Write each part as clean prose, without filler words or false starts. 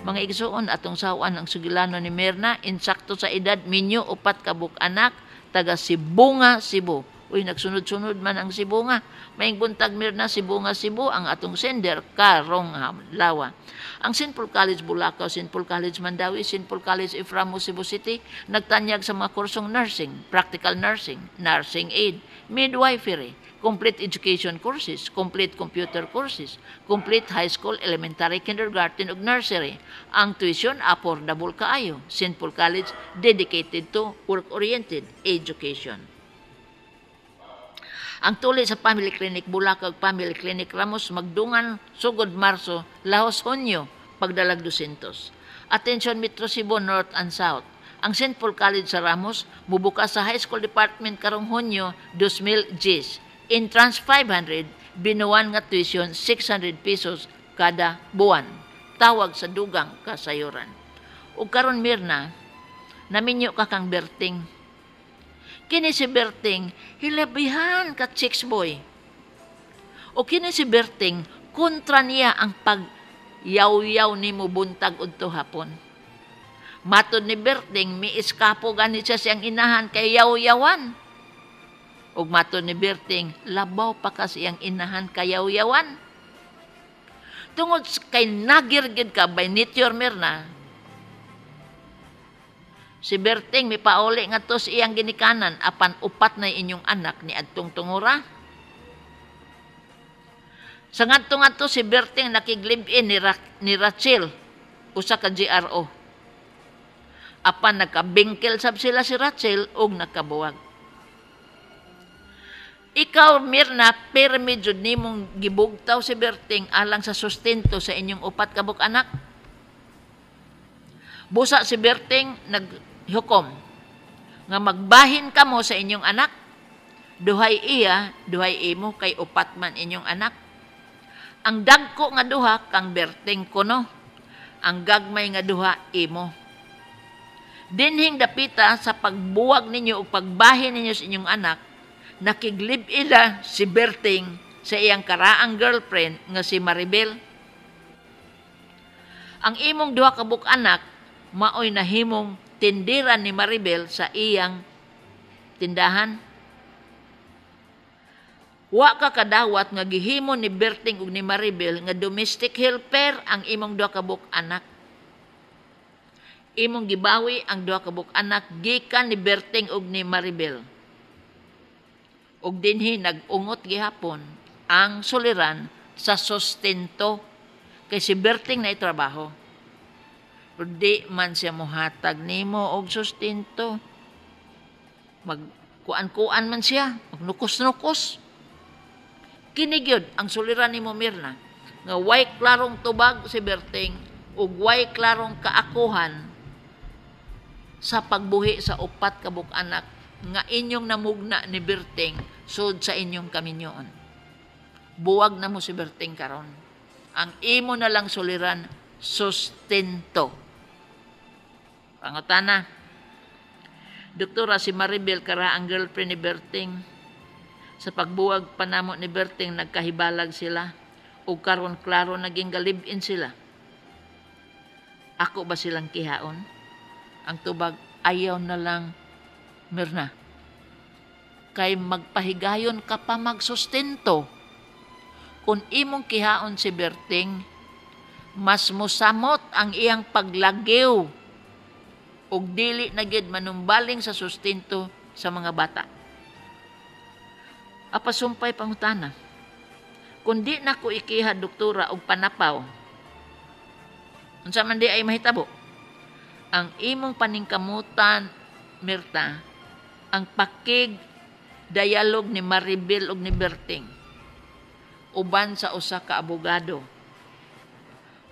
Mga igsuon, atong sawan ang sugilano ni Mirna, insakto sa edad, minyo, upat kabuk anak, taga Sibonga, Cebu. Uy, nagsunod-sunod man ang Sibonga. Maayong buntag, Mirna, Sibonga, Cebu, ang atong sender karong adlawa. Ang St. Paul College Bulacau, St. Paul College Mandaue, St. Paul College F. Ramos, Cebu City, nagtanyag sa mga kursong nursing, practical nursing, nursing aid, midwifery, complete education courses, complete computer courses, complete high school, elementary, kindergarten ug nursery. Ang tuition affordable kaayo. St. Paul College, dedicated to work-oriented education. Ang tuli sa Family Clinic Bulacau ug Family Clinic Ramos magdungan sugod Marso lahos Hunyo pagdalag 200. Attention, Metro Cebu North and South. Ang St. Paul College sa Ramos mubukas sa High School Department karong Hunyo 2010. Entrance 500, binuan nga tuition 600 pesos kada buwan. Tawag sa dugang kasayuran. Ug karon, Mirna, naminyo ka kang Berting. Kini si Berting, hilabihan ka chicks boy. O kini si Berting, kontra niya ang pag yaw-yaw nimo buntag udto hapon. Matod ni Berting, miiskapo gani siya siyang inahan kay yaw-yawan. Ug matod ni Berting, labaw pa ka siyang inahan kay yaw-yawan. Tungod kay nagir gid ka by nature, Mirna, si Berting mipauli nga sa iyang ginikanan apan upat na inyong anak ni adtong tungura. Sa ngadto-ngadto, si Berting nakiglib-in ni Rachel, usa ka GRO. Apan nagkabingkil sab sila si Rachel ug nagkabuwag. Ikaw, Mirna, pirmi jud nimong gibugtaw si Berting alang sa sustento sa inyong upat kabuk anak. Busa si Berting naghukom nga magbahin kamo sa inyong anak. Duhay iya, duhay imo kay upat man inyong anak. Ang dagko nga duha kang Berting kuno. Ang gagmay nga duha imo. Dinhing dapita sa pagbuwag ninyo o pagbahin ninyo sa inyong anak, nakiglib-ila si Berting sa iyang karaang girlfriend nga si Maribel. Ang imong duha ka buk anak maoy nahimong tindira ni Maribel sa iyang tindahan. Wa ka kadawat nga gihimo ni Berting ug ni Maribel nga domestic helper ang imong duha ka buk anak. Imong gibawi ang duha ka buk anak gikan ni Berting ug ni Maribel. Ug dinhi nag-ungot gihapon ang suliran sa sustento kay si Berting na trabaho. Pero di man siya mohatag nimo og sustento. Magkuan-kuan man siya, magnukos-nukos. Kini gyud ang suliran nimo, Mirna, nga way klarong tubag si Berting ug way klarong kaakuhan sa pagbuhi sa upat ka buk anak nga inyong namugna ni Berting sud sa inyong kaminyoon. Buwag na mo si Berting karon. Ang imo na lang suliran, sustento. Pangutana, Doktora, si Maribel kara ang girlfriend ni Berting. Sa pagbuwag pa namo ni Berting, nagkahibalag sila. Ug karon klaro naging galib-in sila. Ako ba silang kihaon? Ang tubag, ayaw na lang, Mirna. Kay magpahigayon ka pa magsustento. Kung imong kihaon si Berting, mas musamot ang iyang paglagiw ug dili na gid manumbaling sa sustento sa mga bata. Apasumpay pangutana. Kung di na ko ikiha, doktora, og panapaw, unsa man di ay mahitabo? Ang imong paningkamutan, Mirta, ang pakig dialog ni Maribel og ni Berting uban sa usa ka abogado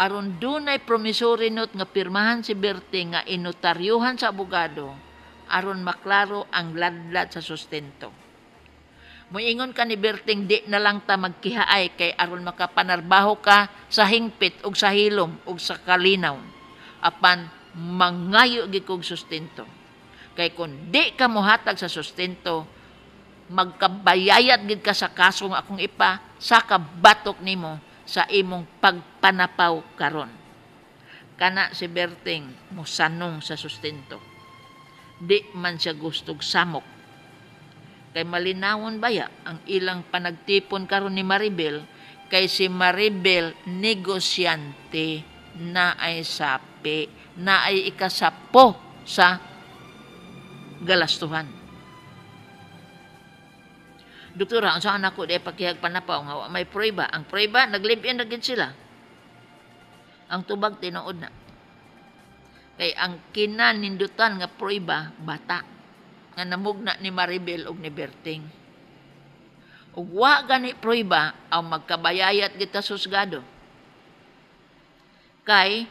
aron dunay promissory note nga pirmahan si Berting nga inotaryuhan sa abogado aron maklaro ang ladlad sa sustento. Moingon ka ni Berting, di na lang ta magkihaay kay aron makapanarbaho ka sa hingpit ug sa hilom ug sa kalinaw. Apan mangayo gid kog sustento. Kay kung di ka mohatag sa sustento, magkabayayat gid ka sa kaso nga akong ipa sa kabatok nimo sa imong pagpanapaw karon. Kana si Berting mosanong sa sustento. Di man siya gustog samok. Kay malinawon baya ang ilang panagtipon karon ni Maribel, kay si Maribel negosyante na ay sapi, na ay ikasapo sa galastuhan. Doktora, ang saan ako di pakihag panapaw nga wa may prueba. Ang prueba, nag-live-in na gid sila. Ang tubag tinuod na. Kay ang kinanindutan nga prueba, bata nga namugna ni Maribel og ni Berting. Ug wa gani prueba ang magkabayayat kita susgado. Kay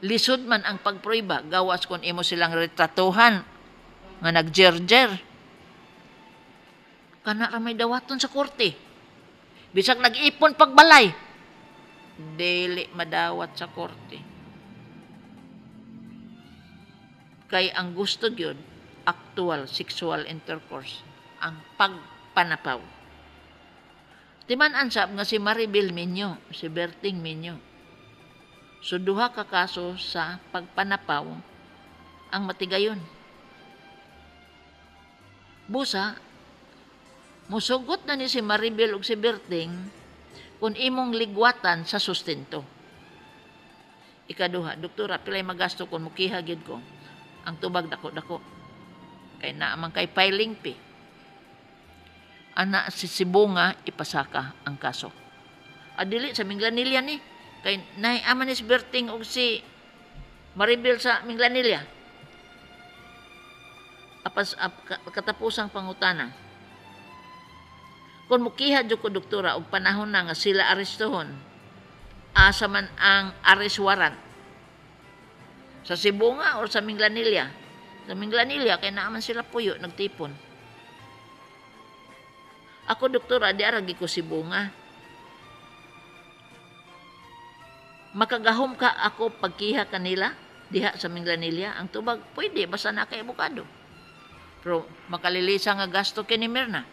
lisod man ang pagprueba gawas kon imo silang retratuhan nga nagjerjer. Kana ra may dawaton sa korte. Bisag nag-ipon pagbalay, dili madawat sa korte. Kay ang gusto gyud actual sexual intercourse, ang pagpanapaw. Timan-an sab nga si Maribel minyo, si Berting minyo. So duha ka kaso sa pagpanapaw ang matigayon. Busa, musugot na ni si Maribel ug si Berting kung imong ligwatan sa sustento. Ikaduha, doktora, pilay magasto kung mukiha gyud ko. Ang tubag dako-dako. Kay naa man kay filing fee. Ana si Sibonga ipasaka ang kaso. Adili sa Minglanilla ni kay nay ama ni si Berting og si Maribel sa Minglanilla. Apas katapusang pangutana. Kung mukiha jud ko, doktora, og panahon na nga sila arestuhon, asa man ang arrest warrant? Sa Sibonga or sa Minglanilla? Sa Minglanilla kay naa man sila puyo nagtipon. Ako, doktora, di aragi ko Sibonga. Makagahom ka ako pagkiha kanila diha sa Minglanilla? Ang tubag, pwede, basta na kay abogado. Pero makalilisa nga gasto kini Mirna.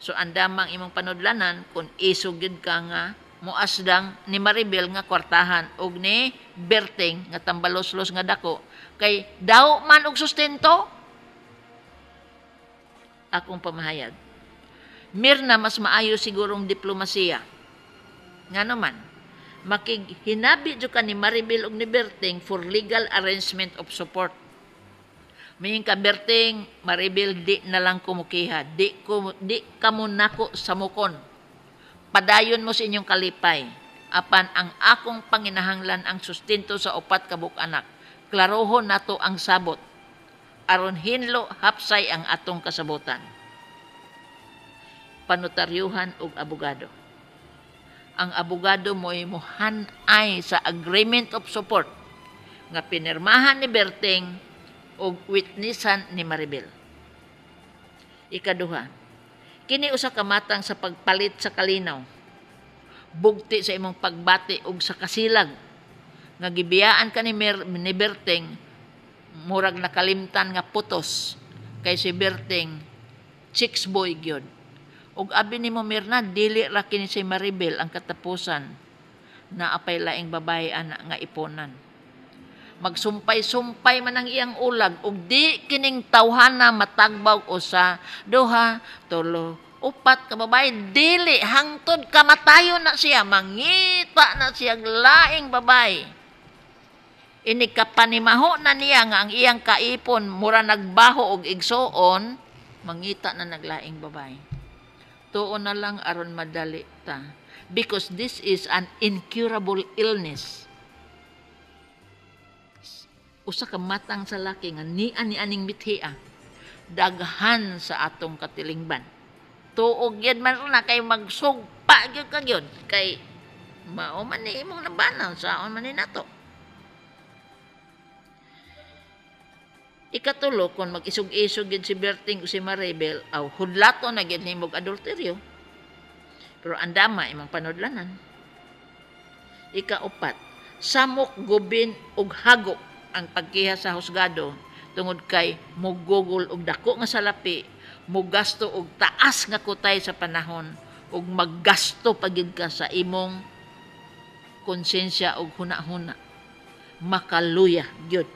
So andamang imong panudlanan kung isog gyud ka nga muasdang ni Maribel nga kwartahan og ni Berting nga tambaloslos nga dako kay daw man og sustento. Akong pamahayag, Mirna, mas maayo sigurong diplomasiya. Ngano man, makighinabi jud ka ni Maribel og ni Berting for legal arrangement of support. Miing ka, Berting, Maribel, di na lang kumukiha. Di kamo nako samukon. Padayon mo sa inyong kalipay. Apan ang akong panginahanglan ang sustento sa 4 ka buok anak. Klarohon nato ang sabot. Aron hinlo hapsay ang atong kasabotan. Panotaryuhan og abogado. Ang abogado mo'y muhan-ay sa agreement of support nga pinirmahan ni Berting og witnessan ni Maribel. Ikaduha, kini usa ka matang sa pagpalit sa kalinaw. Bugti sa imong pagbati og sa kasilag nga gibiyaan ka ni Berting, murag nakalimtan nga putos kay si Berting chicks boy gyud. Og abi nimo, Mirna, dili ra kini si Maribel ang katapusan na apay laing babae ana nga iponan. Magsumpay-sumpay man ang iyang ulag ug di kining tawhana matagbaw usa, duha, tulo, upat ka babae, dili hangtod kamatayon na siya, mangita na siya laing babae. Ini kapanimaho na niya nga ang iyang kaipon mura nagbaho og igsuon, mangita na naglaing babae. Tuon na lang aron madali ta, because this is an incurable illness. Usa ka matang sa laki nga nian ni aning mithia, daghan sa atong katilingban. Tuog gyud man na kay magsugpa gyud ka gyud kay mao man ni imong nabanaw, saon man ni nato. Ikatulo, kung mag-isog-isog gyud si Berting o si Maribel, aw hudlato na gyud nimog adulteryo. Pero andama imong panudlanan. Ikaupat, samok gubin og hago ang pagkiha sa husgado tungod kay mugugol og dako nga salapi, mugasto og taas nga kutay sa panahon, ug maggasto pa gyud ka sa imong konsensya og huna-huna. Makaluya gyud.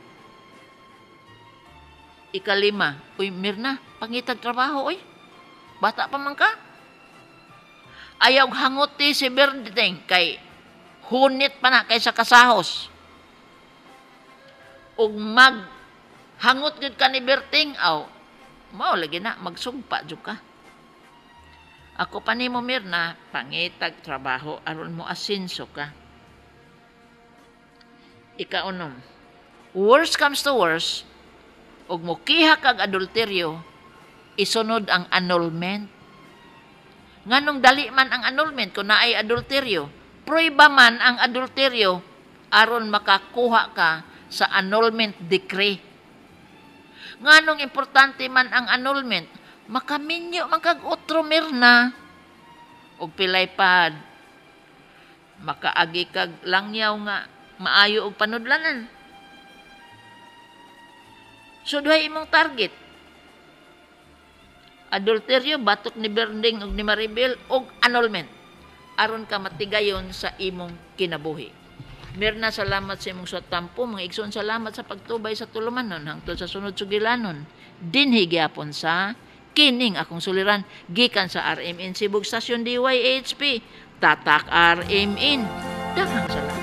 Ikalima, uy Mirna, pangitag trabaho oy. Bata pa man ka. Ayaw hanguti si Berdeng kay hunit pa na kaysa kasahos. Ug mag hangot gyud ka ni Berting, aw mao lagi na magsugpa jud ka. Ako pa nimo, Mirna, pangitag trabaho aron mo asenso ka. Ikaunom, worst comes to worst, ug mukiha kag adulteryo, isunod ang annulment. Nganong dali man ang annulment kung naay adulteryo? Prueba man ang adulteryo aron makakuha ka sa annulment decree. Nganong importante man ang annulment? Makaminyo man kag otro, Mirna. Og pilay pad makaagi kag langyaw nga maayo og panudlanan. So duhay imong target. Adulteryo batok ni Berding ug ni Maribel og annulment aron ka matigayon sa imong kinabuhi. Mirna, salamat sa imong tampo. Mga igsoon, salamat sa pagtubay sa tulumanon hangtod sa sunod sugilanon. Dinhi gyapon sa kining akong suliran gikan sa RMN Cebu Station DYHP. Tatak RMN. Daghang salamat.